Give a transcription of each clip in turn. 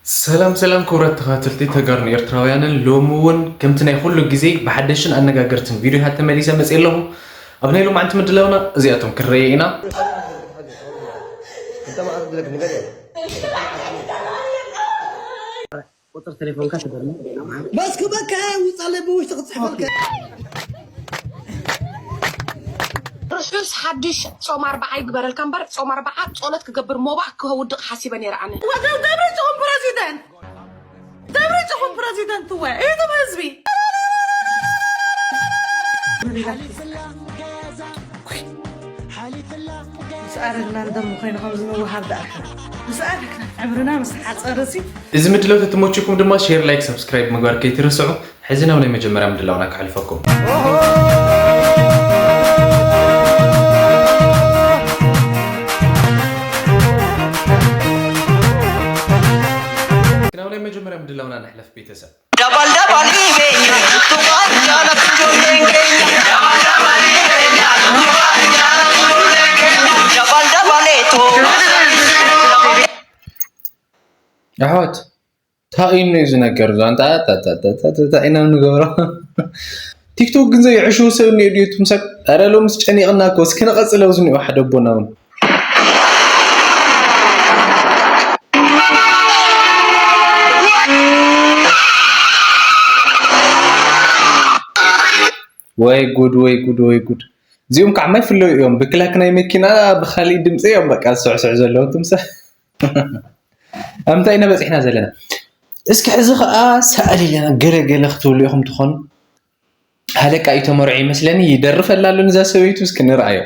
ሰላም ሰላም ክቡራት ተኸታተልቲ ተጋሩን ኤርትራውያንን፣ ሎሚ እውን ከምቲ ናይ ኩሉ ግዜ ብሓደሽን ኣነጋገርትን ቪድዮታት ተመሊሰ መፅእ ኣለኹ። ኣብ ናይ ሎማዕንቲ ምድላውና እዚኣቶም ክንረየ ኢና። ቁፅር ቴሌፎንካ ትደርኒ በስክበካ ውፃለ ብውሽጢ ክፅሕፈልካ ርሑስ ሓድሽ ጾም ኣርብዓ ይግበረልካ እምበር ጾም ኣርብዓ ጸሎት ክገብር ሞባእ ክወድቕ ሓሲበ ነይረ ኣነ። ደብረጽዮን ፕረዚደንት ደብረጽዮን ፕረዚደንት እወ እቶም ህዝቢ ምስ ኣረግና እንደሞ ኮይኑ ከምዚ ምውሃብ ደኣ ምስ ኣረግና ዕምርና ምስ ሓፀረ ሲ እዚ ምድላው ተተመችኩም ድማ ሼር፣ ላይክ፣ ሰብስክራይብ ምግባር ከይትረስዑ። ሕዚ ናብ ናይ መጀመርያ ምድላውና ከሕልፈኩም። ናብ ናይ መጀመርያ ምድላውና ንሕለፍ ቤተሰብ። Dabal dabal ibenya, tuwanja la kujo lengenya. Dabal dabal ibenya, tuwanja la kujo lengenya. Dabal dabal eto. ኣሕዋት እንታይ እዩ እዚ ነገር እዚ? ኣንታ እንታይ ኢና ንገብሮ? ቲክቶክ ግን ዘይዕሽው ሰብ እኒኦ ድዩ እቱም ሰብ? ኧረ ሎምስ ጨኒቕና እኮ። እስኪ ንቐጽል ኣብዚ እኒኦ ሓደ ኣቦና እውን። ወይ ጉድ ወይ ጉድ ወይ ጉድ። እዚኦም ከዓ ማይ ፍለዩ እዮም። ብክላክ ናይ መኪና ብካሊእ ድምፂ እዮም በቃ ዝስዕስዑ ዘለዉ እቱም ሰብ። ኣብ እንታይ ኢና በፂሕና ዘለና? እስኪ ሕዚ ከዓ ሰኣል ኣለና። ገለ ገለ ክትብሉ ኢኹም ትኾኑ። ሃለቃ እዩ ተመርዖ ይመስለኒ። ይደርፈላ ኣሎ ንዛ ሰበይቱ። እስኪ ንርኣዮ።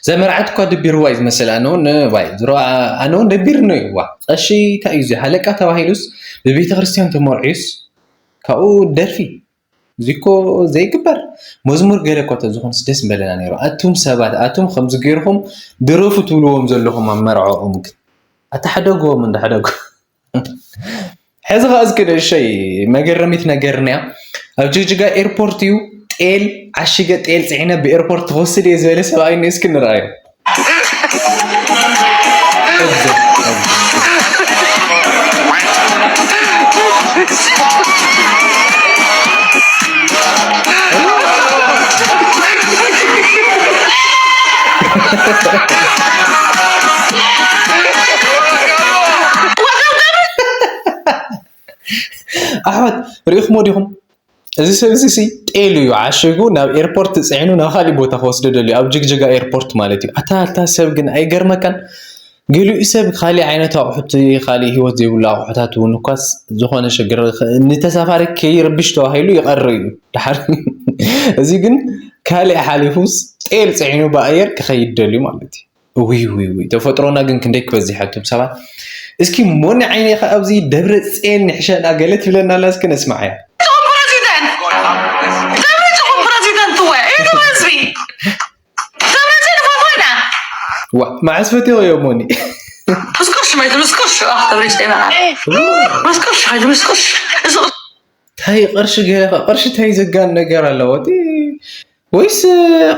ዘመርዓት እኳ ደቢርዋ እዩ ዝመስል። ኣነ እውን ዋይ ዝሮ ኣነ እውን ደቢርኒ እዩ። ዋ ቀሺ እንታይ እዩ እዚ ሃለቃ ተባሂሉስ ብቤተ ክርስቲያን ተመርዕዩስ ካብኡ ደርፊ እዚ እኮ ዘይግበር። መዝሙር ገለ እኳ ተዝኾንስ ደስ ምበለና ነይሩ። ኣቱም ሰባት ኣቱም ከምዚ ገይርኹም ድረፉ ትብልዎም ዘለኹም ኣብ መርዕኦም ግን ኣታ ሕደግዎም እንዳ ሕደጉ። ሕዚ ኸዓ እስኪ ንእሸይ መገረሚት ነገር እኒኣ። ኣብ ጅግጅጋ ኤርፖርት እዩ ጤል ዓሽገ ጤል ፅዒነ ብኤርፖርት ክወስድ እየ ዝበለ ሰብኣይ እኒኦ እስኪ ንርኣዮ። ኣሕዋት ርኢኹሞ ዲኹም? እዚ ሰብ እዚ ሲ ጤል እዩ ዓሽጉ ናብ ኤርፖርት ፅዒኑ ናብ ካሊእ ቦታ ክወስዶ ደልዩ ኣብ ጅግጅጋ ኤርፖርት ማለት እዩ። ኣታ ኣታ ሰብ ግን ኣይገርመካን? ገሊኡ ሰብ ካሊእ ዓይነት ኣቑሑት ካሊእ ህይወት ዘይብሉ ኣቑሑታት እውን እኳስ ዝኾነ ሽግር ንተሳፋሪ ከይርብሽ ተባሂሉ ይቐሪ እዩ። ድሓር እዚ ግን ካሊእ ሓሊፉስ ጤል ፅዒኑ ብኣየር ክኸይድ ደልዩ ማለት እዩ። ውይ ውይ ውይ ተፈጥሮና ግን ክንደይ ክበዝሕ ኣቱም ሰባት። እስኪ ሞኒ ዓይነይ ከ ኣብዚ ደብረ ጼን ንሕሸና ገለ ትብለና ኣላ እስኪ ነስማዓያ። ጽኹም ፕረዚደንት ደብረ ጽኹም ፕረዚደንት ወ እዩ ህዝቢ ደብረ ጽን ፎቶና ዋ መዓስ ፈትዮ እዮ ሞኒ። ምስ ቅርሺ ማይ ምስ ቅርሺ ኣኽ ደብረ ጽን ምስ ቅርሺ ከይዱ ምስ ቅርሺ እዚ ታይ ቅርሺ ገለ ከ ቅርሺ ታይ ዘጋን ነገር ኣለዎ እቲ ወይስ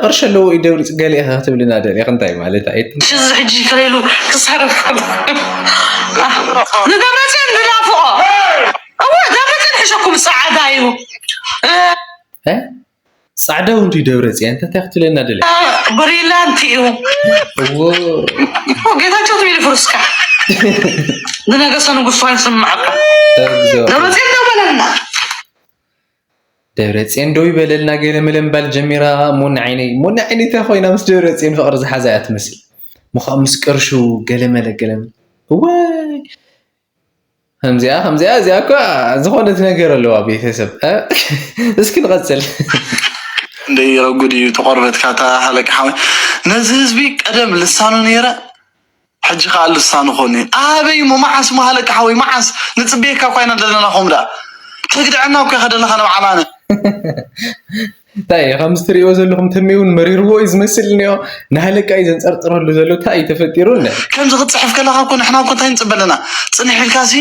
ቅርሺ ኣለዎ እዩ ደብሪ ገለ ኢኻ ክትብልና ደሊኻ እንታይ ማለት ኣየት ሽዚ ሕጂ ከለሉ ክሳረፍ ከሎ ንደብረፅዮን ንናፍቆ እወ ደብረፅዮን ሕሸኩም ፃዕዳ እዩ እ? ፃዕዳ እውን ድዩ ደብረ ፅዮን እንታይ ክትብለና ደለ ብሪላንት እዩ እዎ ጌታቸው ትብል ፍርስካ ዝነገሰ ንጉስ ፋን ስምዓካ ተግዞ ደብረፅዮን ደው በለልና ደብረፅዮን ደው ይበለልና ገለ መለ ምባል ጀሚራ። ሞኒ ዓይነይ ሞኒ ዓይነይ እንታይ ኮይና ምስ ደብረፅዮን ፍቕሪ ዝሓዛ እያ ትመስል። ምዃ ምስ ቅርሹ ገለ መለ ገለ መለ እዋይ ከምዚኣ ከምዚኣ እዚኣ እኳ ዝኾነት ነገር ኣለዋ ቤተሰብ። እ? እስኪ ንቐፅል። እንደይ ረጉድ እዩ ተቆርበትካ እታ ሃለቃ ሓወይ ነዚ ህዝቢ ቀደም ልሳኑ ነይረ ሕጂ ከዓ ልሳኑ ኮኒ ኣበይ ሞ መዓስ ሞ ሃለቃ ሓወይ መዓስ ንፅበየካ እኳ ኢና ዘለና ኹም ደኣ ትግድዐና እኮ ኢኻ ደለኻ ናብ ዓማነ እንታይ እዩ ከምዚ ትሪእዎ ዘለኹም? ተሜ እውን መሪርዎ እዩ ዝመስል እኒኦ። ንሃለቃ እዩ ዘንፀርፅረሉ ዘሎ። እንታይ እዩ ተፈጢሩ? እንደ ከምዚ ክትፅሕፍ ከለኻ እኮ ንሕና እኮ እንታይ ንፅበ ኣለና? ፅንሕ ኢልካ ሲ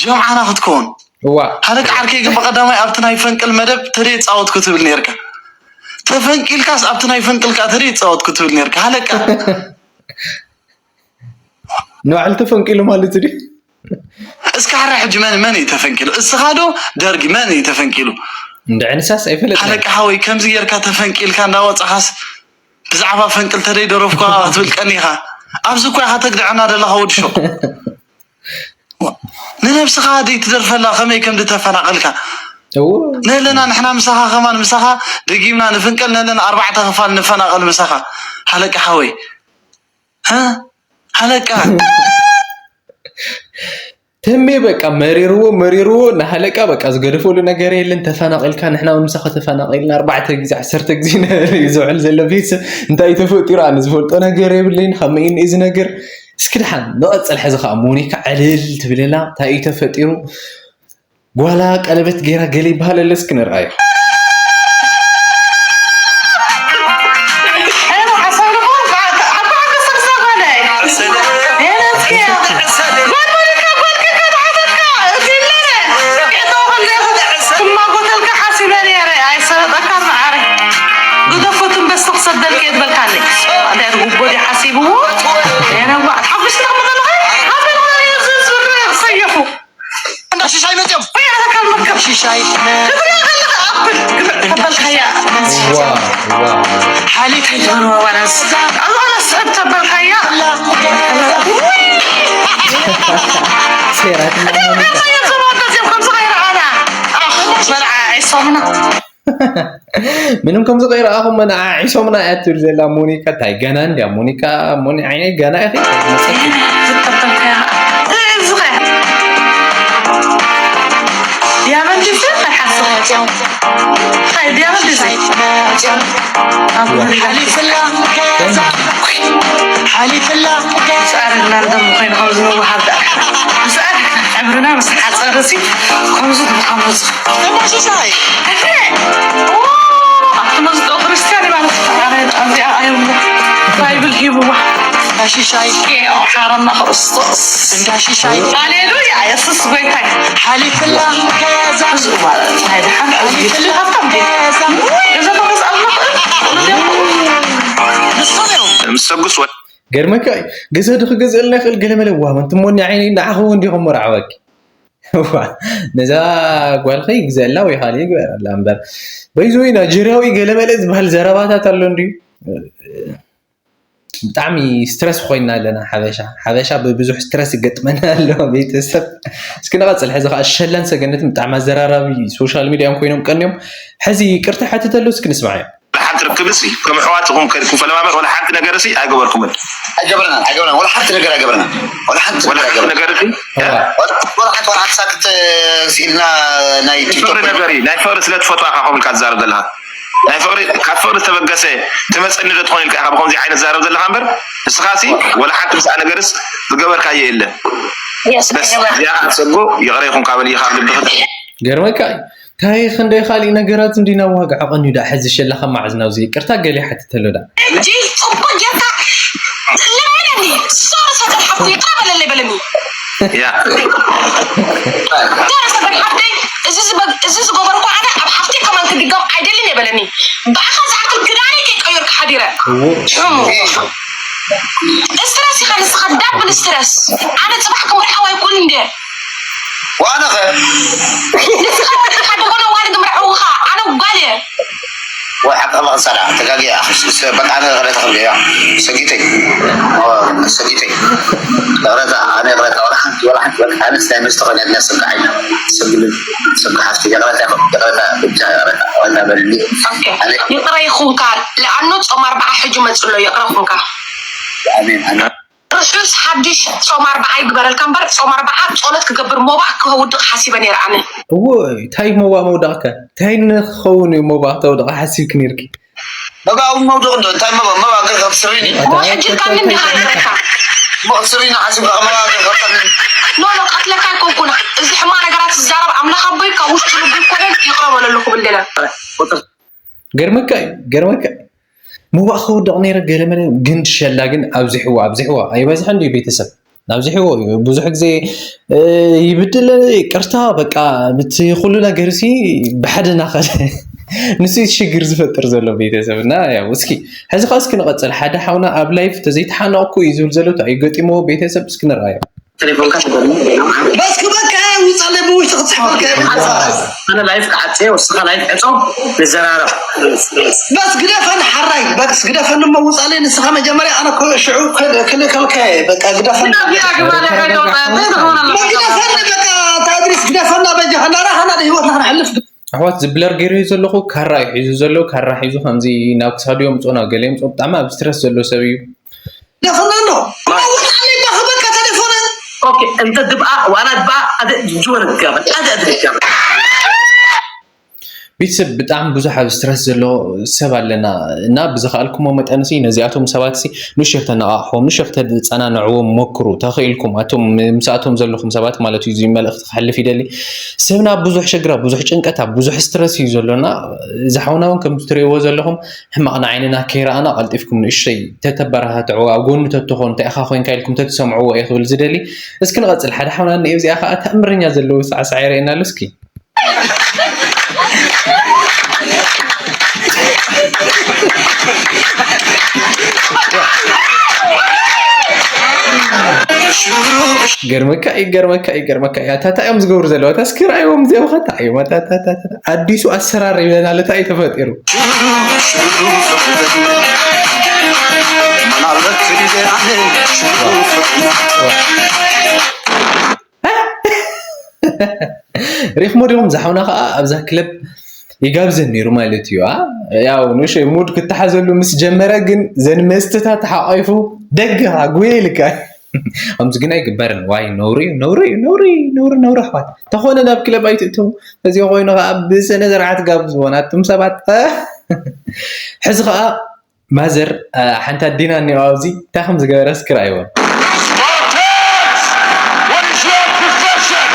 ጀምዓና ክትከውን እዋ። ሃለቃ ዓርከይ ግን ብቐዳማይ ኣብቲ ናይ ፈንቅል መደብ ተደይ ፃወትኩ ትብል ነርካ። ተፈንቂልካስ ኣብቲ ናይ ፈንቅል ከዓ ተደይ ፃወትኩ ትብል ነርካ። ሃለቃ ንባዕሉ ተፈንቂሉ ማለት ድዩ? እስካ ሕራ ሕጂ መን መን እዩ ተፈንቂሉ? እስኻ ዶ ደርጊ መን እዩ ተፈንቂሉ? እንድዒ ንሳስ ኣይፈለጥናን። ሃለቃ ሓወይ ከምዚ ጌርካ ተፈንቂልካ እንዳወጻኻስ ብዛዕባ ፈንቅል ተደይ ደረፍኳ ክትብል ቀኒኻ። ኣብዚ እኮ ኢኻ ተግድዐና ዘለኻ ወዲ ሾቕ። ንነብስኻ ደይ ትደርፈላ ከመይ ከም ዝተፈናቐልካ። እዎ። ነለና ንሕና ምሳኻ ከማን ምሳኻ ደጊምና ንፍንቀል ነለና ኣርባዕተ ክፋል ንፈናቐል ምሳኻ። ሃለቃ ሓወይ። ሃ? ሃለቃ። ተሜ በቃ መሪርዎ መሪርዎ ንሃለቃ በቃ ዝገደፈሉ ነገር የለን። ተፈናቒልካ ንሕና እውን ምሳኻ ተፈናቒልና ኣርባዕተ ግዜ ዓሰርተ ግዜ እናበለ እዩ ዝውዕል ዘሎ። ቤተሰብ እንታይ እዩ ተፈጢሩ? ኣነ ዝፈልጦ ነገር የብለይን። ከመይ እዩ እዚ ነገር? እስኪ ደሓን ንቐጽል። ሕዚ ከዓ ሞኒካ ዕልል ትብለላ እንታይ እዩ ተፈጢሩ? ጓላ ቀለበት ገይራ ገለ ይበሃል ኣሎ፣ እስኪ ንርኣዮ። እንዳ ሽሻይ መፅኦም። ሽሻይ ክትሪኦ ከለኻ ኣፕል ግብዕ ተበልካያ። ዋ፣ ዋ። ሓሊት ኣይትበልዋ ዋላስ። ኣዝኣ ስሕብ ተበልካያ። ሴራት እዚኦም ከምዚ ከይረኣና። ኣኽ፣ መርዓ ዒሶምና። ምንም ከምዚ ከይረኣኹም መናዓዒሶምና እያ ትብል ዘላ ሞኒካ። እንታይ ገና እንድያ ሞኒካ? ሞኒ ዓይነይ ገና ኢኺ። ዲያመንድ ይዘ ሓስብ ዲያመንድ ይዘ ሓሊፍላ ገዛ ሓሊፍላ ገዛ ኣረግና ደሞ ኮይኑ ከምዚ ንወሃብ ደኣ ምስ ኣረግና ዕምርና ምስ ሓፀርሲ ከምዚ ንኸመፁ ኣቲ መዝጦ ክርስቲያን ማለት ኣዚኣ ኣየምሎ ባይብል ሂብዋ ሽሻይ ሓረና ክርስቶስ እንዳ ሽሻይ ሃሌሉያ የሱስ ጎይታይ ሓሊፍላ ገዛ ናይ ድሓን ሓሊፍላ ገዛ እዛ ተመስኣልና ምስ ሰጉስ ወ ገርመካ እዩ። ገዛ ዶ ክገዝእልና ይኽእል? ገለመለ ዋ፣ መን ትሞኒ ዓይነይ ንዓኺ እውን ዲኹም መርዓወኪ? ዋ፣ ነዛ ጓልኺ ግዘላ ወይ ካልእ ይግበረላ እምበር። በይዘወይ ናይጀርያዊ ገለመለ ዝበሃል ዘረባታት ኣሎ እንድዩ። ብጣዕሚ ስትረስ ኮይና ኣለና ሓበሻ። ሓበሻ ብብዙሕ ስትረስ ይገጥመና ኣሎ ቤተሰብ። እስኪ ንቐፅል። ሕዚ ከዓ ሸለን ሰገነትን ብጣዕሚ ኣዘራራቢ ሶሻል ሚድያ እዮም ኮይኖም ቀንዮም። ሕዚ ይቅርታ ሓትት ኣሎ፣ እስኪ ንስማዓዮ። ሓንቲ ርክብሲ ከም ኣሕዋት ኢኹም ከድኩም ፈለማመር ወላ ሓንቲ ነገርሲ ኣይገበርኩምን። ኣይገበርናን፣ ኣይገበርናን። ወላ ሓንቲ ነገር ኣይገበርናን። ወላ ሓንቲ ወላ ነገር ሓንቲ ኣይገበርናን። ነገርሲ ወላ፣ ወላ ሓንቲ፣ ወላ ሓንቲ ሳክት ስኢልና ናይ ቲክቶክ ፍቅሪ ነገር እዩ። ናይ ፍቅሪ ስለ ትፈትዋ ኢኻ ከምኡ ኢልካ ትዛረብ ዘለኻ። ናይ ፍቅሪ፣ ካብ ፍቅሪ ዝተበገሰ ትመፀኒ ዶ ትኾን ኢልካ ኢኻ ብኸምዚ ዓይነት ትዛረብ ዘለኻ እምበር፣ ንስኻሲ ወላ ሓንቲ ምስኣ ነገርስ ዝገበርካዮ የለን። የስ፣ በስ፣ ኣይገበርኩ። እዚኣ ክትሰጎ ይቕረ ይኹን ካብ ልኢኻ ልብኺ ገርመካ እዩ። ታይ ክንደይ ካሊእ ነገራት እንዲና ዋጋ ዓቐን እዩ ዳ ሕዚ ሸለኻ ማዕዝ ናብዚ ይቅርታ ገለ ይሓትት ኣሎ ዳ። እንጂ ጽቡቅ ጌርካ ለመነኒ። ሶሪ ሰገድ ሓፍቲ ይቅረ በለለይ በለኒ። ያ። ሶሪ ሰገድ ሓፍተይ፣ እዚ ዝበ-፣ እዚ ዝገበርኩ ኣነ ኣብ ሓፍተይ ከማን ክድገም ኣይደልን እየ በለኒ። ብኣኻ ዝኣክል ክዳነይ ከይቀየርኩ ሓዲረ። እዎ። ሽሙ። ስትረስ ኢኻ ንስኻ ዳብል ስትረስ። ኣነ ጽባሕ ክምርዓው ኣይክእልን እንድየ። ዋነኸ ንስኻ ወዲ ሓደ ኮነ ዋልድ ምርዕውኻ ኣነ ጓል እየ። ወይ ሓቂ ከመ ክሳዳ ተጋጊ ኣኽስ በቃ ኣነ ይቕረታ ክብል እያ ሰጊተይ ሰጊተይ ይቕረታ ኣነ ይቕረታ ወላ ሓንቲ ወላ ሓንቲ በቃ ኣነስ ናይ መስተ ኮነ እያ ሰብካ ዓይና ሰግልን ሰብካ ሓፍቲ ይቕረታ ይቕረታ ብቻ ይቕረታ ወላ በልኒ ኦኬ። ኣነ ይቕረ ይኹንካ ለኣኖ ጾም ኣርብዓ ሕጂ መጽሎ ይቕረ ኹንካ። ኣሜን ኣሜን። ርሑስ ሓድሽ ጾም ኣርብዓ ይግበረልካ እምበር፣ ጾም ኣርብዓ ጸሎት ክገብር ሞባእ ከውድቕ ሓሲበ ነይረ ኣነ። እዎ፣ እንታይ ሞባእ መውዳቕካ? እንታይ ንኽኸውን እዩ ሞባእ ተውድቐ ሓሲብኪ ነይርኪ? መባእ እውን መውደቕ እንዶ፣ እንታይ መባእ? መባእ ገ-፣ ከም ስሪኒ። እሞ ሕጂ ኢልካኒ እንዲኻ ኣለካ። እሞ ከም ስሪኒ ሓሲብካ መባእ ገ-፣ ከም ስሪኒ። ኖ፣ ኖ፣ ቀትለካ ኣይኮንኩን። እዚ ሕማቕ ነገራት ዝዛረብ ኣምላኽ ኣቦይ ካብ ውሽጡ ልቡ ይኮነን፣ ይቕረ በለሉ ክብል ደለ። ቁጥር ገርመካ እዩ፣ ገርመካ እዩ። ምዋእ ክውድቕ ነይረ ገለመለ፣ ግን ሸላ ግን ኣብዚሕዎ፣ ኣብዚሕዎ። ኣይበዝሕን ድዩ ቤተሰብ? ኣብዚሕዎ እዩ። ብዙሕ ግዜ፣ እ፣ ይብድል፣ ይቅርታ፣ በቃ፣ እቲ ኩሉ ነገር ሲ ብሓደ እናኸደ። ንሱ እዩ ሽግር ዝፈጥር ዘሎ ቤተሰብ። እና ያው እስኪ፣ ሕዚ ኸኣ እስኪ ንቐጽል። ሓደ ሓውና ኣብ ላይፍ ተዘይተሓነቕኩ እዩ ዝብል ዘሎ፣ እንታይ እዩ ገጢምዎ ቤተሰብ? እስኪ ንርኣዮ። ቴሌፎንካ ትገርም። በስኪ በቃ ውጻለይ ብውሽጢ ክትጽሕፈልካ እየ። ኣነ ላይፍ ክዓጽየ፣ ወስኻ ላይፍ ዕጾ፣ ንዘራረብ። በስ ግደፈን ሓራይ፣ በስ ግደፈን እሞ ውጻለይ ንስኻ መጀመርያ፣ ኣነ እኮ ሽዑ ክል-፣ ክልከልካ እየ። በቃ ግደፈን። ግደፍ ያ ግባ ለካ ገብራ፣ እንታይ ትኾን ኣለካ? ግደፈን በቃ፣ ታድሪስ ግደፈና በጃኻ፣ ናራኻና ንህይወትና ክነሕልፍ። ኣሕዋት ዝብለር ገይሩ እዩ ዘለኹ፣ ካራ እዩ ሒዙ ዘሎ፣ ካራ ሒዙ ከምዚ ናብ ክሳዱ የምጾ፣ ናብ ገለ የምጾ፣ ብጣዕሚ ኣብ ስትረስ ዘሎ ሰብ እዩ። ደፈና ኣሎ። ማወቅ አለባ ከበቃ ተደፈነ። ኦኬ፣ እንተ ድብኣ ዋላ ድብኣ ኣደ ጅወር ገበ ኣደ ኣደ ገበ። ቤተሰብ ብጣዕሚ ብዙሕ ኣብ ስትረስ ዘሎ ሰብ ኣለና እና ብዝኸኣልኩሞ መጠን ሲ ነዚኣቶም ሰባት ሲ ንእሽተይ ከተነቓቕሕዎም፣ ንእሽተይ ከተጸናንዕዎም ሞክሩ ተኽኢልኩም፣ ኣቶም ምስኣቶም ዘለኹም ሰባት ማለት እዩ። እዚ መልእኽቲ ክሕልፍ ይደሊ። ሰብና ኣብ ብዙሕ ሽግር፣ ኣብ ብዙሕ ጭንቀት፣ ኣብ ብዙሕ ስትረስ እዩ ዘሎና። እዚ ሓውና እውን ከምቲ ትርእይዎ ዘለኹም ሕማቕ ንዓይንና ከይረኣና ቀልጢፍኩም ንእሽተይ ተተበረታትዕዎ፣ ኣብ ጎኑ ተትኾኑ፣ እንታይ ኢኻ ኮይንካ ኢልኩም ተትሰምዕዎ እየ ክብል ዝደሊ። እስኪ ንቐጽል። ሓደ ሓውና እኒኦ፣ እዚኣ ኸኣ ተኣምረኛ ዘለዎ ሳዕሳዕ የርእየና ኣሎ። እስኪ። ገርመካ እዩ፣ ገርመካ እዩ፣ ገርመካ እዩ። ኣታ እንታይ እዮም ዝገብሩ ዘለዉ? ኣታ እስኪ ረኣይዎም እዚኦም ኸ እንታይ እዮም? ኣታ፣ ኣታ፣ ኣታ፣ ኣታ። ኣዲሱ ኣሰራር ይብለና ኣሎ፣ እንታይ እዩ ተፈጢሩ? ሪእኽሞ ዲኹም? ዝሓውና ኸዓ ኣብዛ ክለብ ይጋብዘን ነይሩ ማለት እዩ። ኣ፣ ያው ንእሽተይ ሙድ ክተሓዘሉ ምስ ጀመረ ግን ዘን መስትታት ተሓቋይፉ ደገ ኸዓ ጉየ ኢልካ። ከምዚ ግን ኣይግበርን። ዋይ፣ ነውሪ እዩ፣ ነውሪ እዩ፣ ነውሪ፣ ነውሪ፣ ነውሪ ኣሕዋት። ተኾነ ናብ ክለብ ኣይትእትዉ። እዚ ኮይኑ ኸዓ ብስነ ስርዓት ጋብዝዎ ናቱም ሰባት። ሕዚ ኸዓ ማዘር፣ እ፣ ሓንቲ ኣዴና እኒኦ ኣብዚ፣ እንታይ ከም ዝገበረ እስኪ ረኣይዎ። Spartans! What is your profession?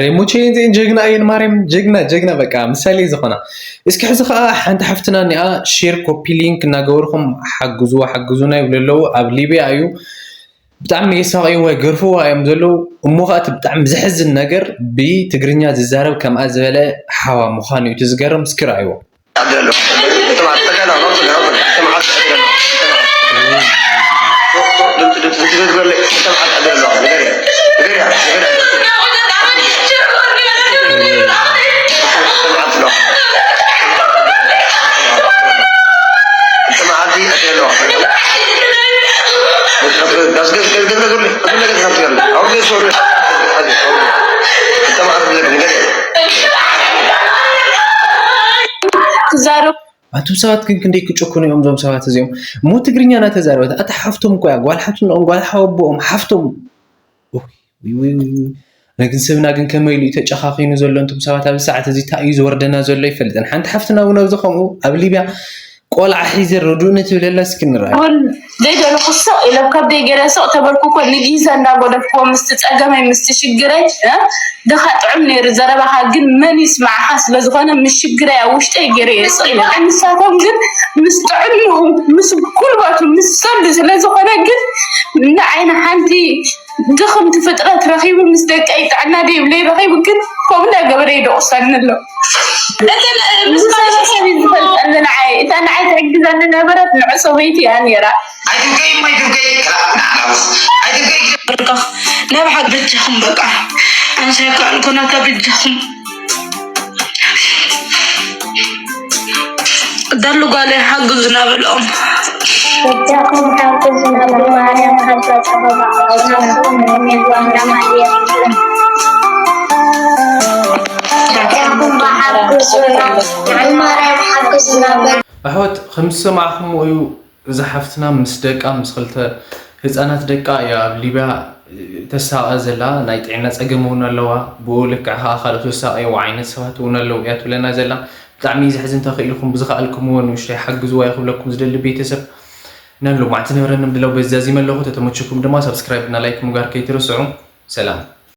ሬሙቼ ዜን ጀግና እየን ማርያም፣ ጀግና፣ ጀግና፣ በቃ ምሳሌ ዝኾና። እስኪ ሕዚ ኸዓ ሓንቲ ሓፍትና እኒኣ፣ ሼር፣ ኮፒ ሊንክ እናገበርኩም ሓግዝዋ፣ ሓግዙና ይብሉ ኣለዉ። ኣብ ሊብያ እዩ። ብጣዕሚ የሳቕይዋ ይገርፍዋ እዮም ዘለዉ። እሞ ኸዓ እቲ ብጣዕሚ ዘሕዝን ነገር ብትግርኛ ዝዛረብ ከምኣ ዝበለ ሓዋ ምዃኑ እዩ እቲ ዝገርም። እስኪ ረኣይዎ። ትዛረብ ኣቱም ሰባት ግን ክንደይ ክጭክኑ እዮም እዞም ሰባት እዚኦም። እሞ ትግርኛ እናተዛረበት፣ ኣታ ሓፍቶም እኮ እያ፣ ጓል ሓትኖም፣ ጓል ሓወቦኦም፣ ሓፍቶም። ኡይ፣ ኡይ፣ ኡይ፣ ኡይ። ኣነ ግን ሰብና ግን ከመይ ኢሉ እዩ ተጨኻኺኑ ዘሎ? እንቶም ሰባት ኣብዚ ሰዓት እዚ እንታይ እዩ ዝወርደና ዘሎ ይፈልጥን። ሓንቲ ሓፍትና እውን ኣብዚ ከምኡ ኣብ ሊብያ ቆልዓ ሒዘ ርዱእኒ ትብለላ እስኪ ንርኣይ። እውን ዘይደለኹ ስቕ ኢለ ኣብ ከብደይ ገይረ ስቕ ተበልኩ እኮ ንጊዘ እንዳጎደፍኩዎ ምስቲ ጸገመይ ምስቲ ሽግረይ፣ እ? ድኻ ጥዑም ነይሩ ዘረባኻ፣ ግን መን ይስማዕኻ ስለ ዝኾነ ምስ ሽግረይ ኣብ ውሽጠይ ገይረ እየ ስቕ ኢለ። ንሳቶም ግን ምስ ጥዕንኡ፣ ምስ ጉልበቱ፣ ምስ ሰሉ ስለ ዝኾነ ግን ንዓይ ንሓንቲ ድኽምቲ ፍጥረት ረኺቡ ምስ ደቀይ ጥዕና ደይብለይ ረኺቡ ግን ከምኡ እንዳገበረ ይደቑሰኒ ኣሎ። እተን፣ እ፣ ምስ ምስ ካልእ ሰብ እዩ ዝፈልጠኒ ንዓይ። እታ ንዓይ ትሕግዘኒ ነበረት ንዑ ሰበይቲ እያ ነይራ። ኣይትብከይ እሞ ኣይትብከይ፣ ክላእ፣ ንዓናውስ። ኣይትብከይ። በቃ፣ ናብ ሓቂ በጃኹም በቃ። ኣንሳይ ከኣልኩ ናታ በጃኹም። ዳሉ ጓለይ ሓግዙና በልኦም። በጃኹም ሓግዙና ብማርያም ሓዛ ጸበባ ኣውፅኡና። በጃኹም ሓግዙና። ብማርያም ሓግዙና በል። ኣሕዋት፣ ከም ዝሰማዕኹምዎ እዩ፣ እዛ ሓፍትና ምስ ደቃ፣ ምስ ክልተ ህፃናት ደቃ እያ ኣብ ሊብያ ተሳቐ ዘላ። ናይ ጥዕና ፀገም እውን ኣለዋ። ብኡ ልክዕ ከዓ ካልኦት ዝሳቐይዋ ዓይነት ሰባት እውን ኣለዉ እያ ትብለና ዘላ። ብጣዕሚ ዘሕዝን። ተኽኢልኩም ብዝኸኣልኩምዎ ንእሽተይ ሓግዝዋ እዩ ክብለኩም ዝደሊ ቤተሰብ። ነን ሎማዕቲ ነበረኒ ምድላው በዚ ዛዚመ ኣለኹ። ተተመችኩም ድማ ሳብስክራይብ እና ላይክ ምግባር ከይትርስዑ። ሰላም።